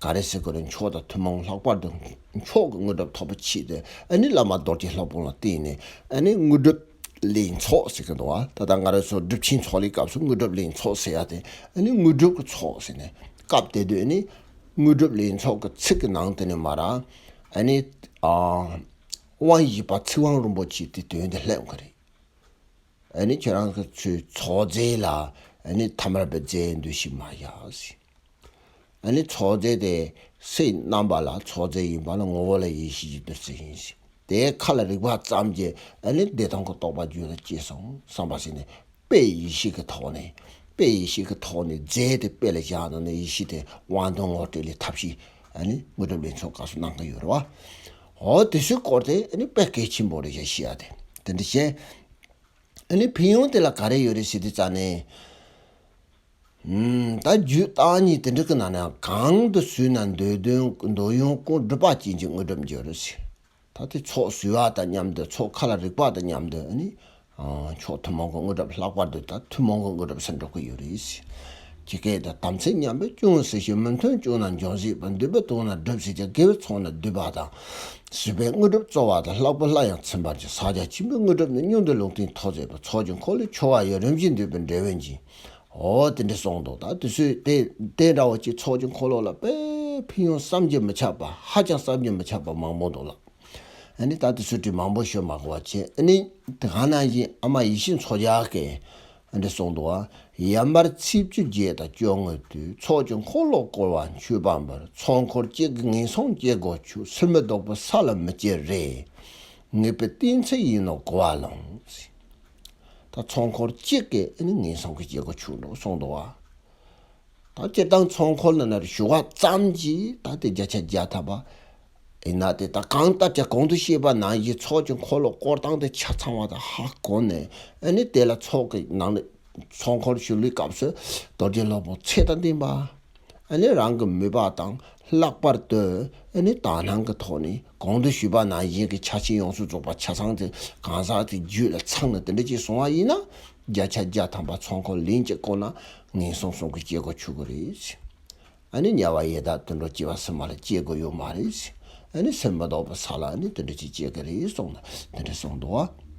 ག་རེ་ཟེར་དགོས་རེད། མཆོག་དང་ཐུན་མོང་། ལྷག་པར་དུ་མཆོག་གི་དངོས་གྲུབ་ཐོབ་པའི་ཆེད་དུ་ཨ་ནི་བླ་མ་རྡོ་རྗེ་སློབ་དཔོན་ལ་བསྟེན་ནས་ཨ་ནི་དངོས་གྲུབ་ལེན་ཚོགས་ཟེར་གྱི་འདུག་བ། ད་ལྟ་ང་རང་ཚོ་སྒྲུབ་ཆེན་ཚོགས་ལས་སྐབས་སུ་དངོས་གྲུབ་ལེན་ཚོགས་ཟེར་ཡ་དེ་ཨ་ནི་དངོས་གྲུབ་ཀྱི་ཚོགས་ཟེར་ནས་སྐབས་དེ་དུས་ཨ་ནི་དངོས་གྲུབ་ལེན་ཚོགས་ཀྱི་ཚིག་གི་ནང་དེ་ནས་མར་ཨ་ནི་ཨ་དབང་བཞི་པ་ཚིག་དབང་རིན་པོ་ཆེ་དེ་དོན་དེ་སླེབས་ཀྱི་རེད། ཨ་ནི་ཁྱེད་རང་གི་ཚོའི་ཚོགས་རྫས་ལ་ཨ་ནི་ཐ་མལ་པའི་རྫས་འདུ་ཤེས་མ་བཞག་ཟེར། ཨ་ནི་ཚོགས་རྫས་དེ་སའི་རྣམ་པ་ལ་ཚོགས་རྫས་ཡིན་པ་ལ་ངོ་བོ་ལ་ཡེ་ཤེས་ཀྱི་བདུད་རྩི་ཡིན་ཟེར། དེའི་ཁ་ལ་རེག་པ་ཙམ་གྱིས་ཨ་ནི་བདེ་སྟོང་གི་རྟོགས་པ་རྒྱུད་ལ་སྐྱེས་སོང་བསམ་པ་ཟེར་ནས་དཔེ་ཡེ་ཤེས་ཀྱི་ཐོག་ནས། དཔེ་ཡེ་ཤེས་ཀྱི་ཐོག་ནས་རྫས་དེ་དཔེ་ལ་བཞག་ནས་ནས་ཡེ་ཤེས་དེ་དབང་དོན་ངོ་སྤྲོད་ལས་ཐབས་ཤེས་ཨ་ནི་དངོས་གྲུབ་ལེན་ཚོགས་སྐབས་སུ་གནང་གི་ཡོད་རེད་བ། འོ་དེ་ཚོའི་སྐོར་དེ་ཨ་ནི་དཔེ་གལ་ཆེན་པོ་རེད་ཞེས་བཤད་ཡ་དེ་དེ་འདྲ་བྱས། ཨ་ནི་ཕན་ཡོན་དེ་ལ་ག་རེ་ཡོད་རེད་ཟེར་དུས་ཙང་ནས། ཨུམ། ད་རྒྱུད་བརྟག་གཉིས་དེ་འདྲ་གི་ནང་ནས་གང་དུ་བསུས་ན་འདོད་དོན་འདོད་ཡོན་ཀུན་འགྲུབ་པ་ཅན་གྱི་དངོས་གྲུབ་འབྱོར་ཟེར། ད་དེ་ཚོགས་བསུ་བ་དང་མཉམ་དུ་ཚོགས་ཁ་ལ་རེག་པ་དང་མཉམ་དུ་ཨ་ནི། ཨ། མཆོག་ཐུན་མོང་གི་དངོས་གྲུབ་ལྷག་པར་དུ་ད་ཐུན་མོང་གི་དངོས་གྲུབ་ཟེར་འགྲོ་གི་ཡོད་རེད་ཟེར། ཇི་སྐད་དུ། དམ་ཚིག་ཉམས་པས་ཅུང་ཟད་ཞི། མི་མཐུན་བཅུག་ན་འབྱོངས་བྱེད་པ། འདོད་པས་བཏུལ་ན་སྒྲུབ་བྱེད་ཅིང་། དགེ་བས་ཚོགས་ནི་བསྡུས་པ་དང་། བསུ་བས་དངོས་གྲུབ་སྩོལ་བ་དང་། ལྷག་པའི་ལྷ་ཡང་ཚིམ་པར་བྱེད། ཕྱག་རྒྱ་ཆེན་པོའི་དངོས་གྲུབ་ནི། སྙིང་འདོད་ལུང་བསྟན་ཐོབ་མཛད་པ། ཚོགས་ཀྱི་འཁོར་ལོའི་ཆོ་ག་ཡི། རིམ་བཞིན་འདུས་པའི་འབྲས་བུ་འབྱིན། འོ་དེ་འདྲ་གསུངས་འདུག་ད་དེ་ཚོས་དེ་དེ་འདྲ་བོ་ཅིག་ཚོགས་ཀྱི་འཁོར་ལོ་ལ་དཔེ་ཕན་ཡོན་བསམ་གྱིས་མི་ཁྱབ་པ། ཧ་ཅང་བསམ་གྱིས་མི་ཁྱབ་པ་མང་པོ་འདུག་ལ། ཨ་ནི་ད་དེ་ཚོ་དྲི་མང་པོ་ཤོད་མ་དགོས་པ་བྱས། ཨ་ནི་དེ་ག་ནང་བཞིན་ཨ་མ་ཡེ་ཤེས་མཚོ་རྒྱལ་གྱིས་ཨ་འདྲ་གསུངས་འདུག་བ། ཡར་མར་ཚེས་བཅུ་བརྒྱད་དང་བཅོ་ལྔའི་དུས། ཚོགས་ཀྱི་འཁོར་ལོ་བསྐོར་བ་མཆོད་པ་འབུལ། ཚོགས་འཁོར་གཅིག་གིས་ངན་སོང་སྐྱེ་སྒོ་ཆོད། སུ་མི་ལྡོག་པའི་ས་ལ་མི་སྐྱེ་རེ། ངེས་པའི་གཏན་ཚིགས་ཡིན་ནོ་གོ་བ་ལོངས། ད་ཚོགས་འཁོར་གཅིག་གིས་ཨ་ནི་ངན་སོང་གི་སྐྱེ་སྒོ་ཆོད་འགྲོ་གསུངས་འདུག་བ། ད་སྤྱིར་བཏང་ཚོགས་འཁོར་ནང་ན་བཞུགས་པ་ཙམ་གྱིས་ད་དེ་བརྒྱ་ཆ་བརྒྱ་ཐམ་པ་ཡིན་ན། དེ་ད་གང་ལྟར་ཀྱང་གོང་དུ་བཤད་པ་ནང་བཞིན་ཚོགས་ཀྱི་འཁོར་ལོ་བསྐོར་སྟངས་དེ་ཆ་ཚང་བ་དང་ཧ་གོ་ནས། ཨ་ནི་དེ་ལ་ཚོགས་ཀྱི་ནང་ནས་ཚོགས་འཁོར་ཞུགས་པའི་སྐབས་སུ་རྡོ་རྗེ་སློབ་དཔོན་ཚེ་དང་ལྡན་པ། ཨ་ནི་རང་གི་མོས་པ་དང་ལྷག་པར་དུ་ཨ་ནི་དག་སྣང་གི་ཐོག་ནས་གོང་དུ་ཞུས་པ་ནང་བཞིན་གྱི་ཆ་རྐྱེན་ཡོངས་སུ་རྫོགས་པ་ཆ་ཚང་དེ་གང་ཟག་དེ་རྒྱུད་ལ་ཚང་ནས་དེ་འདྲ་ཅིག་སོང་བ་ཡིན་ན། བརྒྱ་ཆ་བརྒྱ་ཐམ་པ་ཚོགས་འཁོར་ལན་གཅིག་བསྐོར་ན་ངན་སོང་གསུམ་གྱི་སྐྱེ་སྒོ་ཆོད་ཀྱི་རེད། ཨ་ནི་དམྱལ་བ་ཡི་དྭགས་དུད་འགྲོ་སྐྱེ་བ་ཕྱི་མ་ལ་སྐྱེ་དགོས་ཡོད་མ་རེད། ཨ་ནི་སེམས་མི་ལྡོག་པའི་ས་ལ་ཨ་ནི་དེ་འདྲ་ཅིག་སྐྱེ་གི་རེད་གསུངས་ནས་དེ་འདྲ་གསུངས་འདུག་བ།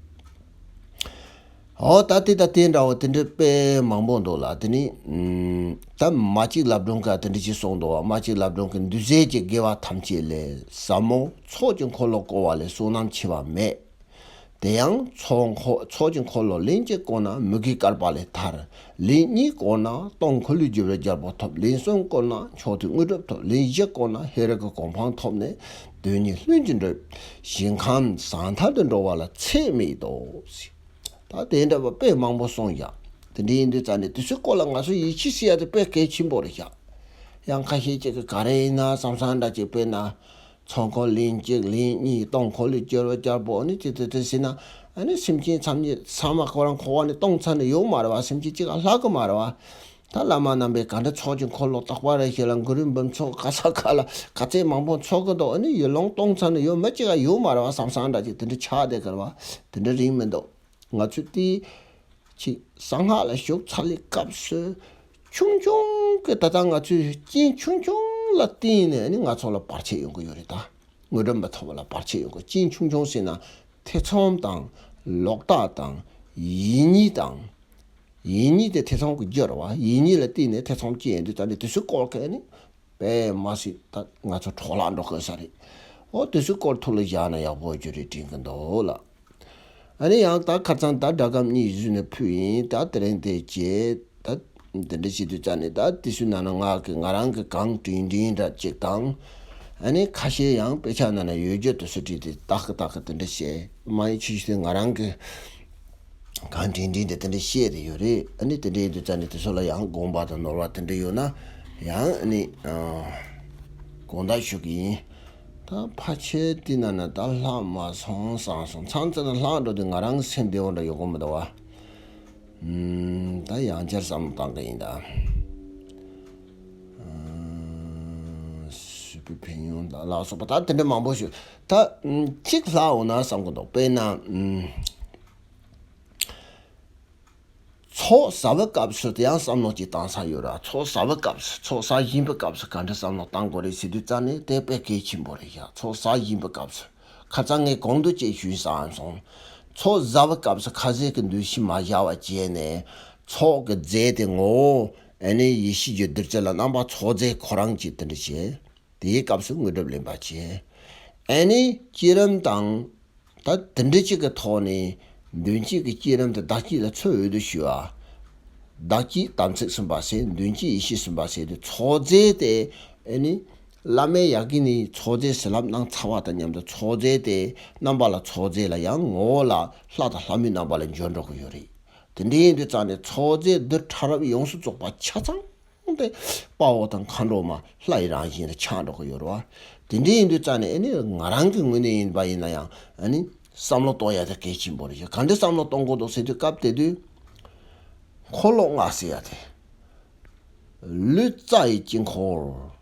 ཨོ་ད་དེ་དང་དེ་འདྲ་བོ་དེ་འདྲ་དཔེ་མང་པོ་འདུག་ལ། དེ་ནི་ཨུམ། ད་མ་གཅིག་ལབ་སྒྲོན་གྱིས་དེ་འདྲ་ཅིག་གསུངས་འདུག་བ། མ་གཅིག་ལབ་སྒྲོན་གྱིས་འདུས་བྱས་ཀྱི་དགེ་བ་ཐམས་ཅད་ལས་ཟབ་མོ་ཚོགས་ཀྱི་འཁོར་ལོ་བསྐོར་བ་ལས་བསོད་ནམས་ཆེ་བ་མེད། དེ་ཡང་ཚོགས་འཁོར་ཚོགས་ཀྱི་འཁོར་ལོ་ལན་གཅིག་བསྐོར་ན་མུ་གེའི་བསྐལ་པ་ལས་ཐར། ལན་གཉིས་བསྐོར་ན་སྟོང་འཁོར་ལོས་སྒྱུར་བའི་རྒྱལ་པོ་ཐོབ། ལན་གསུམ་བསྐོར་ན་མཆོག་ཐུན་དངོས་གྲུབ་ཐོབ། ལན་བཞི་བསྐོར་ན་ཧེ་རུ་ཀའི་གོ་འཕང་ཐོབ་ནས་དོན་གཉིས་ལྷུན་གྱིས་འགྲུབ། ཞིང་ཁམས་ཟང་ཐལ་དུ་འགྲོ་བ་ལ་ཚད་མེད་དོ། ད་དེ་འདྲ་བ་དཔེ་མང་པོ་གསུངས་ཡ། དེ་འདྲ་ཡིན་དུས་ཙང་ནས་དེ་ཚོའི་སྐོར་ལ་ང་ཚོ་ཡིད་ཆེས་བྱེད་ཡ་དེ་དཔེ་གལ་ཆེན་པོ་རེད་ཤག་ཡང་ཁ་ཤས་ཅིག་གིས་ག་རེ་ཡིན་ན་བསམ་བསམ་འདྲ་ཅིག་དཔེར་ན། ཚོགས་འཁོར་ལན་གཅིག་ལན་གཉིས་སྟོང་འཁོར་ལོས་སྒྱུར་བའི་རྒྱལ་པོ་ཨ་ནི་དེ་དེ་དེ་ཟེར་ན། ཨ་ནི་སེམས་ཅན་ཚང་མ་ཚང་མ་ཁོ་རང་འཁོར་བ་ནས་སྟོང་ཚར་ནས་ཡོད་མ་རེད་བ། སེམས་ཅན་གཅིག་ག་ལྷག་གི་མ་རེད་བ། ད་བླ་མ་རྣམ་པས་ག་འདྲ་ཚོགས་ཀྱི་འཁོར་ལོ་རྟག་པ་རེ་ཞིག་ལ་གུ་རུ་འབུམ་ཚོགས་ག་ས་ག་ལ་ག་ཚད་མང་པོ་འཚོགས་ཀྱི་འདུག་ཨ་ནི་ཡུལ་ལུང་སྟོང་ཚར་ནས་ཡོད་མི་གཅིག་ག་ཡོད་མ་རེད་བ། བསམ་བསམ་འདྲ་ཅིག་དེ་འདྲ་ཆགས་བསྡད་ཀྱི་རེད་བ། དེ་འདྲ་རིང་མི་འདུག་ང་ཚོས་དེ་ཅིག་གསང་སྔགས་ལ་ཞུགས་ཚར་བའི་སྐབས་སུ་ཆུང་ཆུང་གི་ད་ལྟ་ང་ཚོས་རྐྱེན་ཆུང་ཆུང་ལ་བརྟེན་ནས་ཨ་ནི་ང་ཚོ་ལ་བར་ཆད་ཡོང་གི་ཡོད་རེད་ད། དངོས་གྲུབ་མི་ཐོབ་པ་ལ་བར་ཆད་ཡོང་གི། རྐྱེན་ཆུང་ཆུང་ཟེར་ན་ཐེ་ཚོམ་དང་ལོག་ལྟ་དང་ཡིད་གཉིས་དང་། ཡིད་གཉིས་དེ་ཐེ་ཚོམ་གྱི་རྒྱུ་རེད་བ། ཡིད་གཉིས་ལ་བརྟེན་ནས་ཐེ་ཚོམ་སྐྱེས་ཡོང་དུས་ད་ནི་དེ་ཚོའི་སྐོར་ག་ནི་དཔེ་མ་སྲིད་ད་ང་ཚོ་འཕྲོ་བརླག་འགྲོ་དགོས་ས་རེད། འོ་དེ་ཚོའི་སྐོར་ཐུགས་ལ་བཞག་ན་ཡག་པོ་རྒྱུ་རེད་དྲན་གྱི་འདུག་ལགས། ཨ་ནི་ཡང་ད་ཁ་སང་ད་སྒྲ་སྒམ་གཉིས་བཟོས་ནས་ཕུལ་ཡིན། ད་དེ་རིང་དེ་བྱས་ད་དེ་འདྲ་བྱེད་དུས་ཙ་ནས་ད་དེ་ཚོའི་ནང་ན་ང་གི་ང་རང་གི་གང་དྲན་དྲན་འདྲ་ཅིག་དང་། ཨ་ནི་ཁ་ཤས་ཡང་དཔེ་ཆ་ནང་ན་ཡོད་རྒྱུ་དེ་ཚོ་བྲིས་ཏེ་ཏག་གི་ཏག་གི་དེ་འདྲ་བྱས། མ་ཡིན་ཆུ་ཞིག་དེ་ང་རང་གི་གང་དྲན་དྲན་དེ་དེ་འདྲ་བཤད་དེ་ཡོད་རེད། ཨ་ནི་དེ་འདྲ་ཡིན་དུས་ཙ་ནས་དེ་ཚོ་ལ་ཡང་དགོངས་པ་དང་ནོར་བ་དེ་འདྲ་ཡོད་ན་ཡང་ཨ་ནི་ཨ་དགོངས་དག་ཞུ་གི་ཡིན། ད་ཕལ་ཆེར་དེ་ན་ན་ད་ལྷག་མ་སོང་བསམ་སོང་། མཚམས་ཚེ་ན་ལྷག་འགྲོ་དུས་ང་རང་སེམས་བདེ་བོ་འདྲ་ཡོང་གི་མི་འདུག་བ། ཨུམ། ད་ཡང་བསྐྱར་བསམ་བློ་བཏང་གི་ཡིན་ད། ཨུམ། སྲིད་པའི་ཕན་ཡོན་དང་ལ་སོགས་པ་ད་དེ་འདྲ་མང་པོ་ཞིག་ད་ཨུམ་གཅིག་ལྷག་འོང་ན་བསམ་གི་འདུག་དཔེར་ན་ཨུམ། ཚོགས་ཟ་བའི་སྐབས་སུ་དེ་ཡང་བསམ་བློ་ཅིག་བཏང་ས་ཡོད་ར། ཚོགས་ཟ་བའི་སྐབས་སུ་ཚོགས་ཟ་བཞིན་པའི་སྐབས་སུ་ག་འདྲ་བསམ་བློ་བཏང་དགོས་རེད་ཟེར་དུས་ཙ་ནས་དེ་དཔེ་གལ་ཆེན་པོ་རེད་ཤག་ཚོགས་ཟ་བཞིན་པའི་སྐབས་སུ། ཁ་སང་ངས་གོང་དུ་ཅིག་ཞུས་བསམ་སོང་། ཚོགས་ཟ་བའི་སྐབས་སུ་ཁ་ཟས་ཀྱི་འདུ་ཤེས་མ་བཞག་པ་བྱས་ནས་ཚོགས་ཀྱི་རྫས་དེ་ངོ་བོ་ཨ་ནི་ཡེ་ཤེས་ཀྱི་རྡུལ་གཅིག་ལ་རྣམ་པ་ཚོགས་རྫས་ཁོ་རང་གཅིག་དེ་འདྲ་བྱས། དེའི་སྐབས་སུ་དངོས་གྲུབ་ལེན་པ་བྱས། ཨ་ནི་བསྐྱེད་རིམ་དང་། ད་དེ་འདྲ་གཅིག་གི་ཐོག་ནས་མདུན་བསྐྱེད་ཀྱི་བསྐྱེད་རིམ་དེ་བདག་བསྐྱེད་ལ་ཚུར་འོས་བསྡུ་ཞུ་བ། བདག་བསྐྱེད་དམ་ཚིག་གསུམ་པ་ཟེར་མདུན་བསྐྱེད་ཡེ་ཤེས་གསུམ་པ་ཟེར་དུས་ཚོགས་རྫས་དེ་ཨ་ནི་བླ་མས་ཡ་གི་ནས་ཚོགས་རྫས་ཟེར་ལབ་གནང་ཚར་བ་དང་མཉམ་དུ་ཚོགས་རྫས་དེ་རྣམ་པ་ལ་ཚོགས་རྫས་ལ་ཡང་ངོ་བོ་ལ་ལྷ་དང་ལྷ་མོའི་རྣམ་པ་ལ་འབྱོར་འགྲོ་གི་ཡོད་རེད། དེ་འདྲ་ཡིན་དུས་ཙང་ནས་ཚོགས་རྫས་རྡུལ་ཕྲ་རབ་ཡོངས་སུ་རྫོགས་པ་ཆ་ཚང་དེ་དཔའ་བོ་དང་མཁའ་འགྲོ་མ་ལྷ་ཡི་རང་བཞིན་ལ་ཆགས་འགྲོ་གི་ཡོད་རེད་བ། དེ་འདྲ་ཡིན་དུས་ཙང་ནས་ཨ་ནི་ང་རང་གི་ངོས་ནས་ཡིན་པ་ཡིན་ན་ཡང་ཨ་ནི་བསམ་བློ་གཏོང་ཡ་དེ་གལ་ཆེན་པོ་རེད། ག་འདྲ་བསམ་བློ་གཏོང་དགོས་འདུག་ཟེར་དུས་སྐབས་དེ་དུས་འཁོར་ལོ་ལྔ་ཟེར་ཡ་དེ། ལུས་རྩ་ཡི་དཀྱིལ་འཁོར།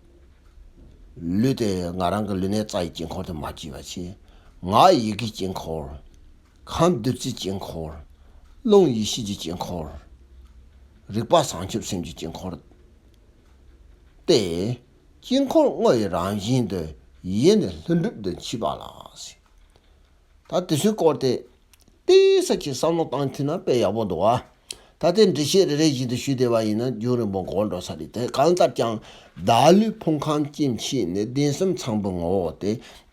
ལུས་དེ་ང་རང་གི་ལུས་ནས་རྩ་ཡི་དཀྱིལ་འཁོར་དེ་མ་སྐྱེས་པ་བྱས། ངག་ཡི་གེའི་དཀྱིལ་འཁོར། ཁམས་བདུད་རྩིའི་དཀྱིལ་འཁོར། རླུང་ཡེ་ཤེས་ཀྱི་དཀྱིལ་འཁོར། རིག་པ་བྱང་ཆུབ་སེམས་ཀྱི་དཀྱིལ་འཁོར་ཏེ། དཀྱིལ་འཁོར་དངོས་ཡི་རང་བཞིན་དུ་ཡེ་ནས་ལྷུན་གྲུབ་ཏུ་མཆིས་པ་ལགས། ད་དེ་ཚོའི་སྐོར་དེ་ཏོག་ཙམ་ཅིག་བསམ་བློ་བཏང་ཐུབ་ན་དཔེ་ཡག་པོ་འདུག་ཨ། ད་ལྟའི་འགྲེལ་བཤད་རེ་རེ་བཞིན་དུ་ཞུས་བསྡད་པ་ཡིན་ན་རྒྱུན་རིང་པོ་འགོར་འགྲོ་ས་རེད་དེ། གང་ལྟར་ཀྱང་བདག་ལུས་ཕུང་ཁམས་སྐྱེ་མཆེད་ནི་གདོན་གསུམ་ཚང་པོའི་ངོ་བོ་སྟེ།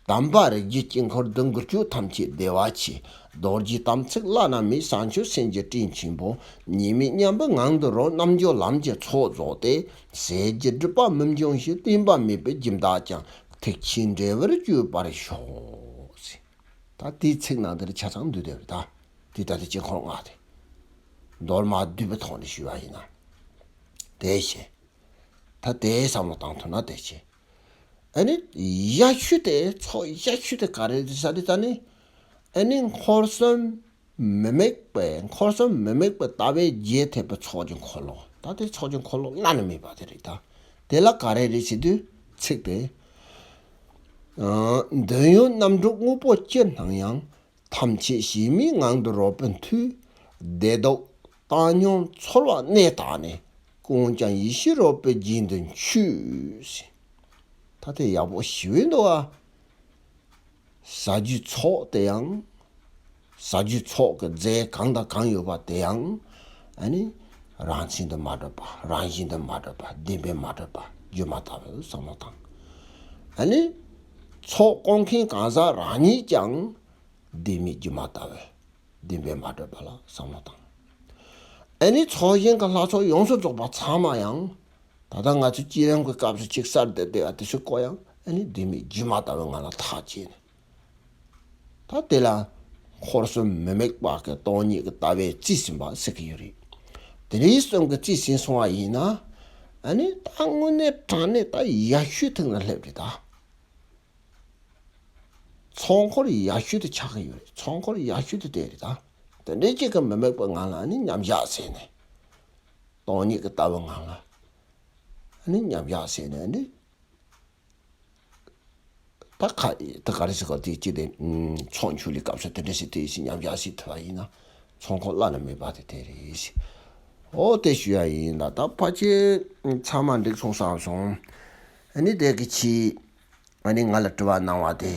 དམ་པ་རིགས་རྒྱུད་དཀྱིལ་འཁོར་བདུན་དགུ་བཅུ་ཐམས་ཅད་བདེ་བ་ཆེ། རྡོ་རྗེ་དམ་ཚིག་བླ་ན་མེད་བྱང་ཆུབ་སེམས་ཀྱི་སྤྲིན་ཆེན་པོ། གཉིས་མེད་མཉམ་པའི་ངང་དུ་རོ་རྣལ་འབྱོར་ལམ་གྱི་ཚོགས་རྫོགས་ཏེ། ཟས་ཀྱི་སྒྲིབ་པ་མི་འབྱུང་ཞིང་བརྟེན་པ་མེད་པའི་སྒྱུ་འཕྲུལ་ཀྱང་ཐེག་ཆེན་འབྲས་བུར་གྱུར་པར་ཤོག །ད་དེའི་ཚིག་ནང་དེར་ཆ་ཚང་འདུས་བསྡད་པ་རེད་ད། དེ་ད་ལྟ་དཀྱིལ་འཁོར་ལྔ་དེ། མདོར་མ་བསྡུས་པའི་ཐོག་ནས་ཞུས་པ་ཡིན་ན། དེ་བྱས། ད་དེའི་བསམ་བློ་བཏང་ཐུབ་ན་དེ་བྱས། ཨ་ནི་ཡ་ཤུ་དེ་ཚོགས་ཡ་ཤུ་དེ་ག་རེ་རེད་ཟེར་དུས་ད་ནི། ཨ་ནི་འཁོར་གསུམ་མི་དམིགས་པའི་འཁོར་གསུམ་མི་དམིགས་པའི་ལྟ་བའི་རྒྱས་ཐེབས་པའི་ཚོགས་ཀྱི་འཁོར་ལོ། ད་དེ་ཚོགས་ཀྱི་འཁོར་ལོ་བླ་ན་མེད་པ་དེ་རེད་ད། དེ་ལ་ག་རེ་རེད་ཟེར་དུས་ཚིག་དེ། ཨ། འདོད་ཡོན་རྣམ་དྲུག་དངོས་པོ་ཅི་སྣང་ཡང་། ཐམས་ཅད་གཞན་མའི་ངང་དུ་རོལ་པའི་མཐུས། བདེ་སྡུག་བཏང་སྙོམས་ཚོར་བ་གནས་དག་ནས། ཀུན་ཀྱང་ཡེ་ཤེས་རོལ་པའི་རྒྱན་དུ་འཁྱུད། ད་དེ་ཡག་པོ་ཞེ་པོ་འདུག་ཨ། ཟ་རྒྱུའི་ཚོགས་དེ་ཡང་། ཟ་རྒྱུའི་ཚོགས་ཀྱི་རྫས་གང་དང་གང་ཡོད་པ་དེ་ཡང་། ཨ་ནི་རང་མཚན་དུ་མ་གྲུབ་པ། རང་བཞིན་དུ་མ་གྲུབ་པ། བདེན་པས་མ་གྲུབ་པ་སྒྱུ་མ་ལྟ་བུ་བསམ་བློ་བཏང་། ཨ་ནི་ཚོགས་བསྐོར་མཁན་གང་ཟག་རང་ཉིད་ཀྱང་བདེན་མེད་སྒྱུ་མ་ལྟ་བུ། བདེན་པས་མ་གྲུབ་པ་ལ་བསམ་བློ་བཏང་། ཨ་ནི་ཚོགས་ཞིང་གི་ལྷ་ཚོགས་ཡོངས་སུ་རྫོགས་པ་ཚང་མ་ཡང་། ད་ལྟ་ང་ཚོ་བསྐྱེད་རིམ་གྱི་སྐབས་སུ་ཅིག་གསལ་བཏབ་བསྡད་པ་དེ་ཚོ་ཀོ་ཡང་ཨ་ནི་བདེན་མེད་སྒྱུ་མ་ལྟ་བུའི་ངང་ལ་ཐག་བཅད་ནས། ད་དེ་ལ་འཁོར་གསུམ་མི་དམིགས་པ་གི་སྟོང་ཉིད་ཀྱི་ལྟ་བས་རྩིས་ཟིན་པ་ཟེར་གྱི་ཡོད་རེད། དེ་འདྲའི་གསུམ་གྱིས་རྩིས་ཟིན་སོང་བ་ཡིན་ན། ཨ་ནི་ད་དངོས་གནས་དྲང་གནས་ད་ཡག་ཤོས་ཐོག་ན་སླེབས་རེད་ད། ཚོགས་འཁོར་ཡག་ཤོས་དེ་ཆགས་ཀྱི་ཡོད་རེད། ཚོགས་འཁོར་ཡག་ཤོས་དེ་དེ་རེད་ད། དེ་འདྲའི་གཅིག་གི་མི་དམིགས་པའི་ངང་ལ་ནི་མཉམ་བཞག་ཟེར་ནས། སྟོང་ཉིད་ཀྱི་ལྟ་བའི་ངང་ལ་ནི་མཉམ་བཞག་ཟེར་ནས་ནི། ད་ག་ད་ག་རེ་ཟེར་གོ་དེ་གཅིག་དེ། ཚོགས་འཁྱོལ་ལི་སྐབས་སུ་དེ་འདྲ་ཞིག་དེ་ཞིག་མཉམ་བཞག་ཞིག་ཐུབ་པ་ཡིན་ན། ཚོགས་འཁོར་བླ་ན་མེད་པ་དེ་དེ་རེད་ཞེས། ཨོ་དེ་ཞུ་ཡ་ཡིན་ལ། ད་ཕལ་ཆེར་ཚང་མ་འགྲིག་སོང་བསམ་སོང་། ཨ་ནི་དེ་གི་ཕྱིས། ཨ་ནི་ང་ལ་དྲི་བ་གནང་བ་དེ།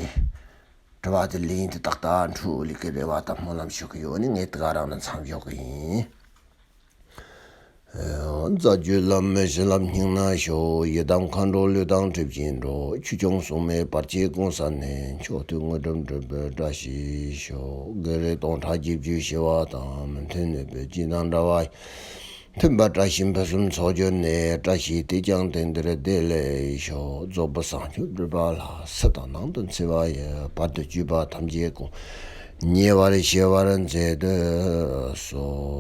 དྲི་བ་དེ་ལན་དེ་ཏག་ཏག་འཕྲོད་ལི་ཀི་རེ་བ་དང་སྨོན་ལམ་ཞུ་གི་ཡོད། ཨ་ནི་ངས་དེ་ག་རང་ལ་མཚམས་འཇོག་གི་ཡིན། རྩ་བརྒྱུད་བླ་མའི་བྱིན་རླབས་སྙིང་ནས་ཤོག། ཡི་དམ་མཁའ་འགྲོ་ཀླུ་དང་གྲུབ་ཆེན་འགྲོ། ཆོས་སྐྱོང་སྲུང་མའི་བར་ཆད་ཀུན་བསལ་ནས། མཆོག་ཐུན་དངོས་གྲུབ་འགྲུབ་པའི་བཀྲ་ཤིས་ཤོག། བགེགས་རིགས་སྟོང་ཕྲག་བརྒྱད་ཅུའི་ཞི་བ་དང་། མི་མཐུན་ནུས་པའི་རྐྱེན་དང་འདྲ་བ་ཡི། མཐུན་པ་བཀྲ་ཤིས་ཕུན་སུམ་ཚོགས་གྱུར་ནས། བཀྲ་ཤིས་དེས་ཀྱང་དེང་འདིར་བདེ་ལེགས་ཤོག། རྫོགས་པའི་བྱང་ཆུབ་སྒྲུབ་པ་ལ། སྲིད་དང་ནང་དུ་འཚེ་བ་ཡི། བར་དུ་གཅོད་པ་ཐམས་ཅད་ཀུན། ཉེ་བར་ཞི་བར་མཛད་དུ་གསོལ།